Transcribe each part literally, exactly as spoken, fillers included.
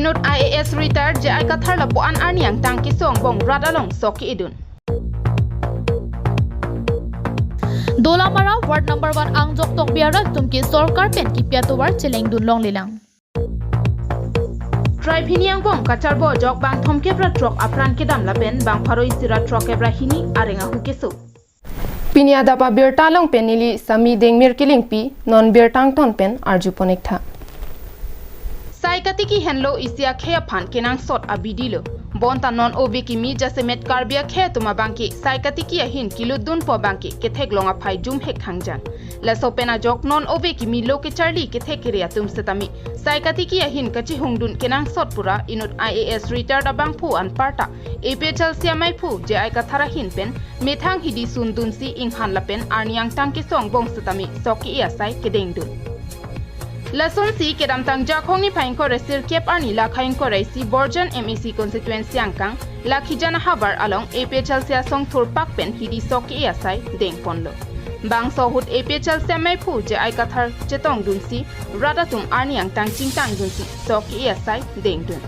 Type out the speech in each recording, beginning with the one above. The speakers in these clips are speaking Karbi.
Inut I A S retired J I Kathar lapu-an arni angtang kesung angbong rat along sok ke-edun. Dolamara ward number one Angjok Tokbi arat atum ke sorkar pen kipi atovar chelengdun longlelang. Trai phini angbong kacharbo ajok bang thomkep ra throk apran kedam lapen bang pharo isi ra throkkep ra hini areng ahu keso. Pini adap abirta along pen neli Sami Dengmir Kilingpi, non birta angton pen arjupon-ik tha. Sai katiki henlo isi akhei aphan kenangsot abidi lo. Bonta non ove kimi jasemet Karbi akhei atum abangke sai katiki ahin kilutdunpo abangke ketheklong aphai jumhek hangjan. Laso pen ajok non ove kimi lo kecharli kethek kere atum setame sai katiki ahin kachihungdun kenangsot pura inut I A S retired abangphu anparta A P H L C amaiphu J I Kathar ahin pen methang hidi sundunsi inghan lapen arni angtang kesung angbong setame sok ke-e asai kedengdun. Lasonsi kedamtang Jakhong niphai ingkoi ra sirkep arni lakha ingkoi ra isi Borjan M A C constituency angkang Lakhijan ahavar along A P H L C asong thurpak pen hidi sok ke-e asai dengponlo. Bangso ahut A P H L C amaiphu J I Kathar chetongdunsi rat atum arni angtang chingtangdunsi sok ke-e asai dengdun.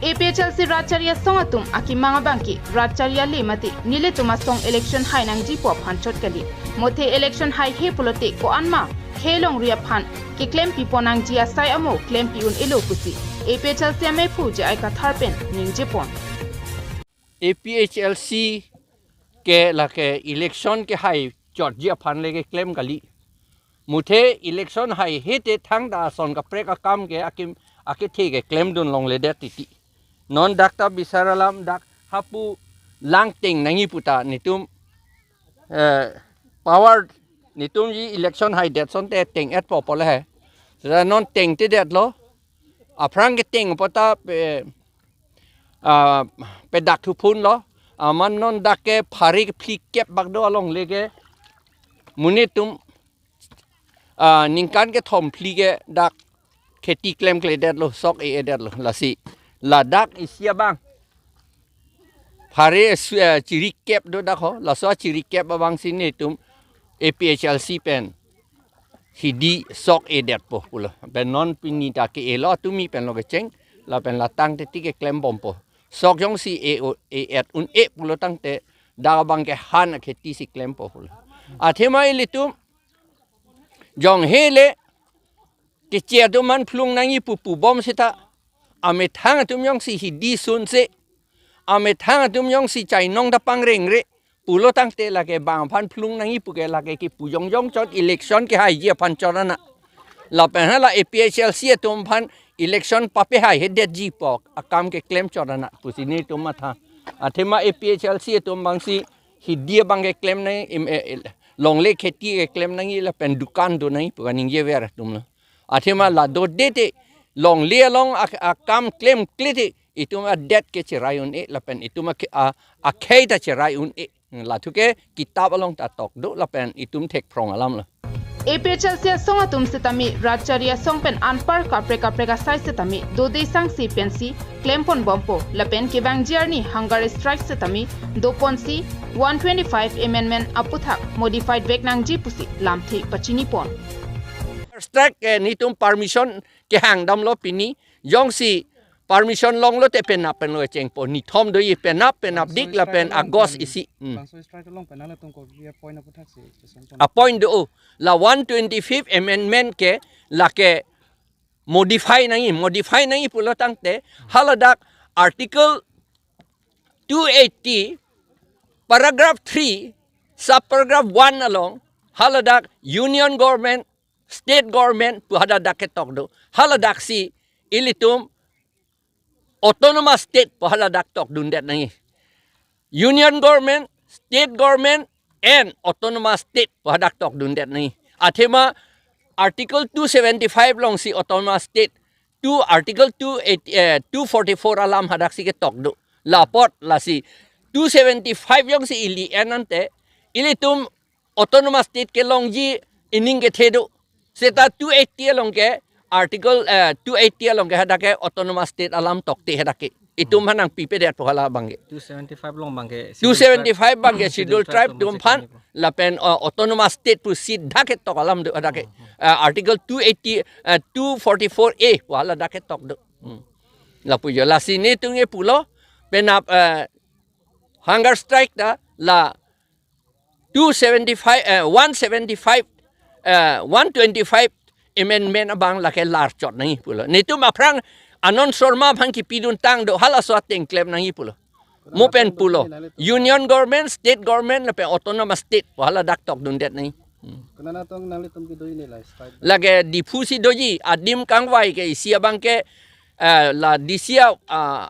A P H L C rat chari asong atum akemang abangke rat chari ale mate nelitum asong election hai nangjipo aphan chot kali. Mothe election haihe pulote ko-anma khei longri aphan keklempipon nangji asai amo klempi un-elo pusi A P H L C amaiphu J I Kathar pen ningjepon. A P H L C ke lake election kehai chotji aphan le keklem kali. Muthe election haihe te thangta ason kaprek akam ke akim akethe keklemdun longledet titi. Non dak ta bisar alam dak hapu lang teng nangji puta netum, eh, power netumji election haidet asonte teng-etpo pule he. Seta non tengtedetlo. Aphrang keteng puta pe, ah, pedak thuphunlo. Amat non dak ke phari kephlikep bak do alongle ke. Monit atum, ah, ningkan kethom phli ke dak kheti klemkledetlo, sok e-edetlo. Lasi ladak isi abang phari su-, eh, chirikep do dak ho. Laso chirikep abangsi netum A P H L C pen hidi sok edetpo pulo. Pen non pini ta ke-elo atumi penlo kecheng, lapen latang teti keklembompo. Sok jongsi e-o, e-et un-e pulo tangte dak abangke han akheti si klempo pulo. Athema ilitum jong hele keche atum aphan phlung nangji pu pubom seta amethang atum jongsi hidi sunse, amethang atum jongsi chainong ta pangrengre pulo tangte lake bang aphan phlung nangji puke lake kipu jongjong chot election kehaiji aphan chot ana. Lapen hala A P H L C atum aphan election papehai hedetjipo akam keklem chot ana pusi netum matha. Athema A P H L C atum abangsi hidi abang keklem nang im, eh, eh, longle kheti keklem nangji lapen dukan do nangji pu kaningjever atumlo. Athema la dodete longle along ak-, akam klemkle te itum adet ke cherai un-e lapen itum ak-, a-, akhei ta cherai un-e. Lathu ke kitap along ta tok do lapen itum thekphrong alamlo. A P H L C asong atum setame rat chari asong pen anpar kaprek kaprek asai setame dode sangse pensi klemponbompo lapen kevangji arni hunger strike setame doponsi one twenty-five amendment aputhak modified vek nangji pusi lamthe pachinipon. Strike, eh, netum permission kehang damlo pini, jongsi permission longlo te penap penlo chengpo, nithom doji penap penap dik lapen August isi. Hmm. Bangso strike along pen nangtum kopi a-point aputhak si keson pon. A-point do, la one twenty-fifth amendment ke lake modify nangji, modify nangji pulo tangte haladak article two eighty paragraph three subparagraph one along haladak union government, state government pu haladak ketok do. Haladaksi ilitum autonomous state pu haladak tokdundet nangji. Union government, state government and autonomous state pu hadak tokdundet nangji. Athema article two seventy-five alongsi autonomous state, two article two eighty, eh, two forty-four alam hadaksi ketok do. La apot lasi two seventy-five jongsi ili en ante ilitum autonomous state kelongji ining kethe do. Seta two eighty along ke article, eh, two eighty along ke hadak ke autonomous state alam tokte hadak ke. Itum aphan nangpipedetpo hala abangke. Two seventy-five along abangke Scheduled Tribe, two seventy-five abangke Scheduled Scheduled Tribe Tribe atum atum aphan seat lapen, uh, autonomous state pu seat dak ketok alam do hadak ke. Hmm, hmm. Uh, article two eighty, uh, two forty-four A pu haladak ketok do. Hmm. Lapu jo, lasi netum ke pulo, penap, eh, hunger strike ta la two seventy-five, eh, one seventy-five, eh, one twenty-five amendment abang lake lar chot nangji pulo. Netum aphrang Anand Sharma aphan kipidun tang do, halaso ateng klem nangji pulo. Mo pen pulo. Union government, state government, lapen autonomous state pu haladak tokdundet nangji. Hmm. Konat atum nanglitum kedo ini la strike? Lake Diphu si doji, adim kangvai ke isi abang ke, eh, la D C a, ah,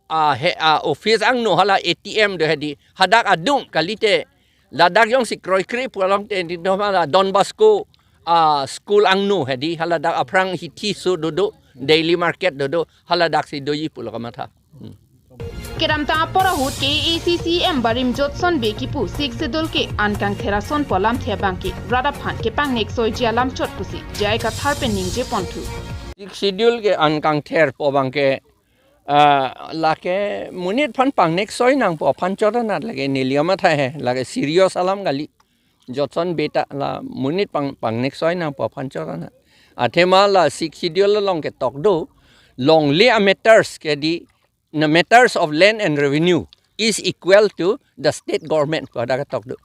ah, he, ah, office angno hala A T M do hedi. Hadak adung kalite. Ladak jongsi kroikre pu along te di do hala Don Bosco, ah, school angno hedi. Haladak aphrang hithi so dodo, daily market dodo. Haladak si doji pulo kamatha. Hmm. Kedamtang apor ahut K A A C C M barim Jotson Bey kipu Sixth Schedule ke an kangtherason pu alamthe abang ke rat aphan kepangnek soiji alam chot pusi J I Kathar pen ningje ponthu. Sixth Schedule ke an kangther pu abang ke, ah, lake monit aphan pangnek soi nangpo aphan chot anat lake neli amatha he, lake serious alam kali. Jotson Bey ta la monit pang, pangnek soi nangpo aphan chot anat. Athema la Sixth Schedule along ketok do, longle a matters ke di, the matters of land and revenue is equal to the state government pu hadak ketok do.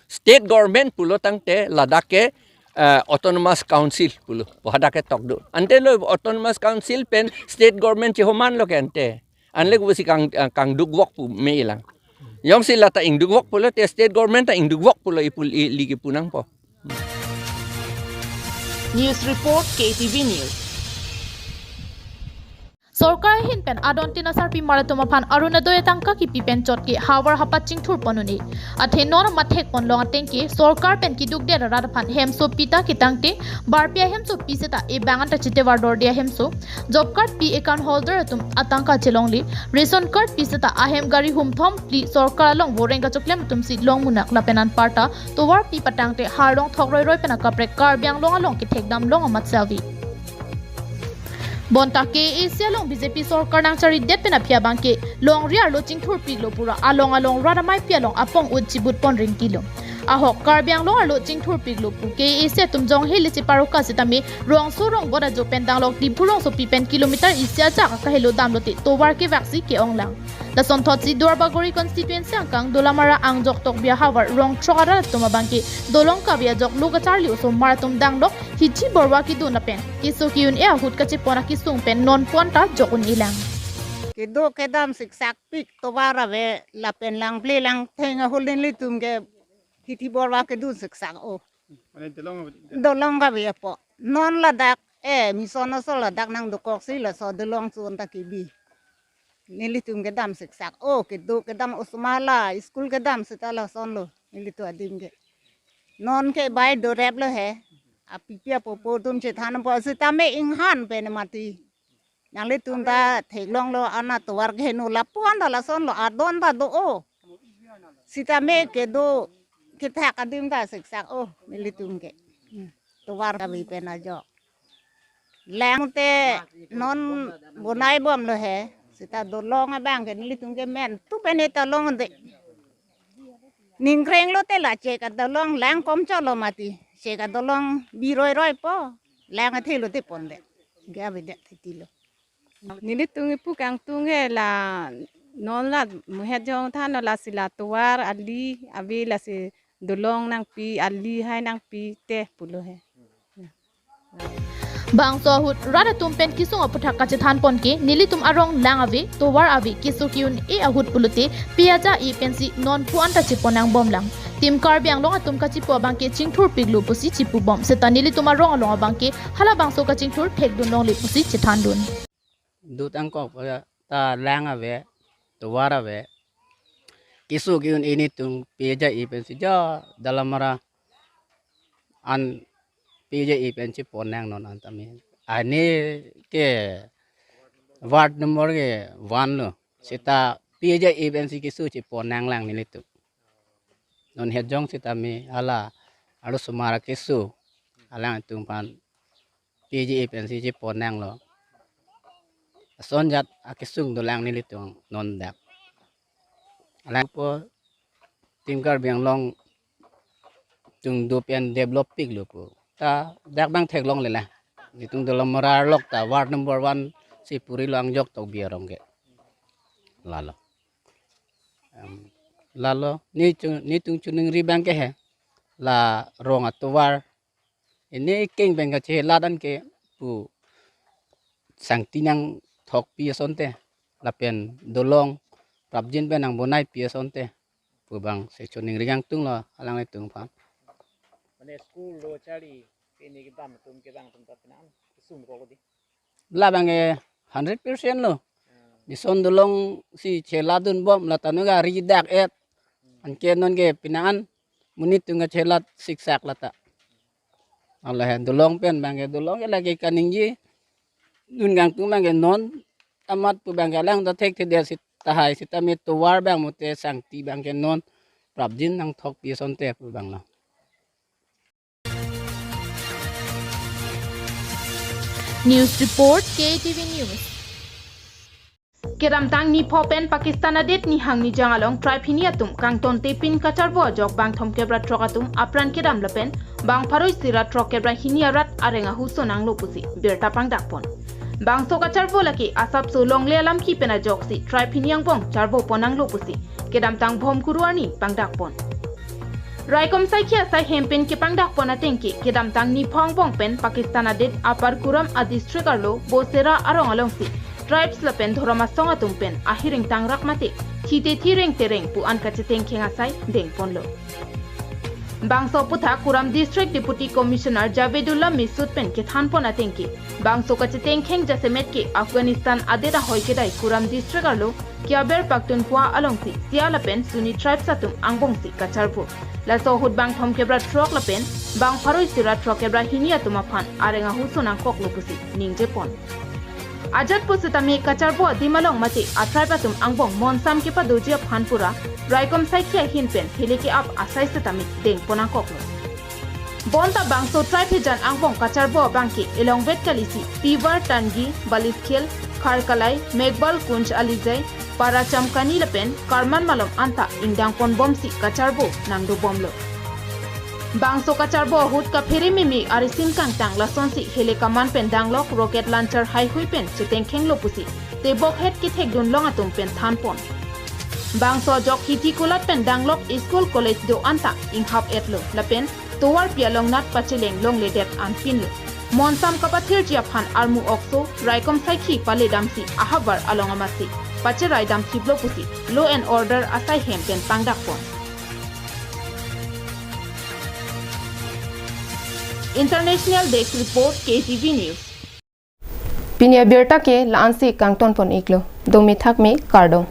State government pulo tangte ladak ke, eh, autonomous council pulo pu hadak ketok do. Ante lo autonomous council pen state government chehoman lo ke ante. Anle kubusi kang, eh, kangduk vok pu me ilang. Jongsi lata ingduk vok pulo te state government ta ingduk vok pulo ipul i, liki punangpo. News report, K T V News. Sorkar ahin pen adon tin asarpimar atum aphan Arunodoi atangka kipi pen chot ke havar hapat chingthur pon un-e. Athe non mathek pon long ateng ke sorkar pen kidukdet arat aphan hemso pita ketangte barpi ahemso pi seta ebang anta chitewar dorde ahemso, job card pi account holder atum atangka chelongle, ration card pi seta ahem gari humthom phli sorkar along voreng kachoklem atum si long munak lapen anparta tovar pi patangte harlong thok roiroi pen akaprek Karbi Anglong along kethekdam long amat selvi. Bonta K A A C along B J P sorkar nangcharidet pen aphi abang ke longri arlo chingthurpiklo pura along along rat ameipi along apong ut chibut pon ringkilo. Ahok Karbi Anglong arlo chingthurpiklo pu K A A C atum jong hele cheparoka sitame rongso rongbot ajo pen danglok Diphu rongsopi pen kilometer isi ajak akahelo damlote tovar kevaksi ke-onglang. Lasonthotsi Duarbagori constituency angkang Dolamara angjok Tokbi ahavar rong throk arat atum abang ke dolong kave ajok lo kacharli osomar atum danglok hithi borwa kedun lapen keso ke-un-e ahut kachepon akesung pen non pon ta jok un-elang. Kedo kedam siksak pik tovar ave lapen langple langtheng ahut nelitum ke hithi borwa kedun siksak o. Mane dolong ave. Dolong kave apo. Non ladak, eh, Mission Asol ladak nangdokoksi laso dolong chun ta kebi. Nelitum kedam siksak o, kedo kedam osomar la school kedam seta lasonlo nelitum adim ke. Non ke bai doreplo he. Apipi apopo atum chethanpo sitame inghan pen mati. Nanglitum ta theklonglo, ana tovar keheno lapu-an ta lasonlo, adon ta do-o. Sitame kedo kethak adim ta siksak o nelitum ke. Hmm. Tovar kave pen ajok. Lang te non bonai bomlo he. Seta dolong abang ke nelitum ke men tu pen eta longde. Ningkreng lote la chek adolong lang komchotlo mati. Chek adolong biroi roipo. Lang athe lote ponde. Ke avedet thitilo. Nelitum ipu kangtung he la non la muhet jong thanlo lasi la tovar ali ave lasi dolong nangpi ali hai nangpi te pulo he. Bangso ahut rat atum pen kesung aputhak kachethan pon ke nelitum arong lang ave, tovar ave, keso ke-un-e ahut pulote pi aja-e pensi non pu anta chepon nangbomlang. Team Karbi Anglong atum kachipu abang ke chingthurpiklo pusi chipubom. Seta nelitum arong along abang ke halabangso kachingthur thekdun longle pusi chethandun. Dut angkok ta lang ave, tovar ave. Keso ke-un-e netum pi aja-e pensi ja Dolamara an pi aja-e pen chepon nang non an tame. Ani ke ward number ke one lo. Seta pi aja-e pensi keso chepon nanglang nelitum. Non het jong sitame hala arlosomar keso alanglitum aphan pi aja-e pensi chepon nanglo. Ason jat akesung dolang nelitum non dak. Alangpo Team Karbi Anglong atum do pen develop piklo pu. Ta dak nangtheklongle la. Netum Dolamara arlok ta ward number one Si puri lo angjok Tokbi arong ke. Lalo. Em, lalo, netum, netum choningri abang ke he. La rong atovar. Ini keng abang kachelat an ke pu sangti nangthokpi asonte. Lapen dolong prapjin pen nangbonaipi asonte. Pu abang si choningri kangtung lo alanglitum aphan. Mane school lo charli, pini kedam atum kedam atum ta pini an kesung ko di. Labang ke hundred percent lo. Hmm. Nison dolong si cheladunbom, lata noga ri dak-et. Hmm. Anke non ke pini an monit atum kachelat siksak lata. Ala he dolong pen abang ke, dolong ke lake kaningje. Dun kangtung abang ke non amat pu abang ke alang ta thekthedet sita hai sitame tovar abang mate sangti abang ke non prapjin nangthokpi asonte pu abang lo. News report, K T V News. Kedamtang nipho pen Pakistan adet nihang nijang along tribe hini atum kangtontepin kacharvo ajok bang thomkep ra throk atum apran kedam lapen bang pharo isi ra throkkep ra hini arat areng ahuso nanglo pusi birta pangdakpon. Bangso kacharvo lake asapso longle alamki pen ajoksi tribe hini angbong charvopon nanglo pusi kedamtang Bhomkuru arni pangdakpon. Raikom saikhi asai hem pen kepangdakpon ateng ke, kedamtang nipho angbong pen Pakistan adet Upper Kuram adistrict arlo Bosera arong alongsi tribes lapen dhorom asong atum pen ahiring tangrak mate thite thi rengte reng pu an kachetengkheng asai dengponlo. Bangso aputhak Kuram District Deputy Commissioner Javedullah Misud pen kethanpon ateng ke, bangso kachetengkheng jasemet ke Afghanistan adet ahoi kedai Kuram District arlo Khyber Pakhtunkhwa alongsi Shia lapen Sunni tribes atum angbongsi kacharvo. Laso ahut bang thomkep ra throk lapen bang pharo isi ra throkkep ra hini atum aphan areng ahuso nangkoklo pusi ningjepon. Ajat pusitame kacharvo adim along mate a-tribe atum angbong monsam kepadoji aphan pura raikom saikhi ahin pen hele ke-ap asai sitame dengpon nangkoklo. Bonta bangso tribe hijan angbong kacharvo abang ke elongvet kalisi Tiwar, Tangi, Baliskhel, Kharkalai, Megbal Kunj, Alizai, Para Chamkani lapen Karman malom anta ingdangponbomsi kacharvo nangdobomlo. Bangso kacharvo ahut kaphere meme arisim kangtang lasonsi hele kaman pen danglok rocket launcher haihui pen chetengkhenglo pusi tebokhet kethekdun long atum pen thanpon. Bangso ajok Hiti kulat pen danglok school college do anta inghap-etlo lapen tovarpi alongnat pacheleng longledet anpinlo. Monsam kapathirji aphan armu okso raikom saikhi paledamsi ahavar along amatsi pacherai damthiplo pusi law and order asai hem pen pangdakpon. International Desk Report, K T V News. Pini abirta ke la-ansi kangtonpon iklo. Domi thakmi, kardom.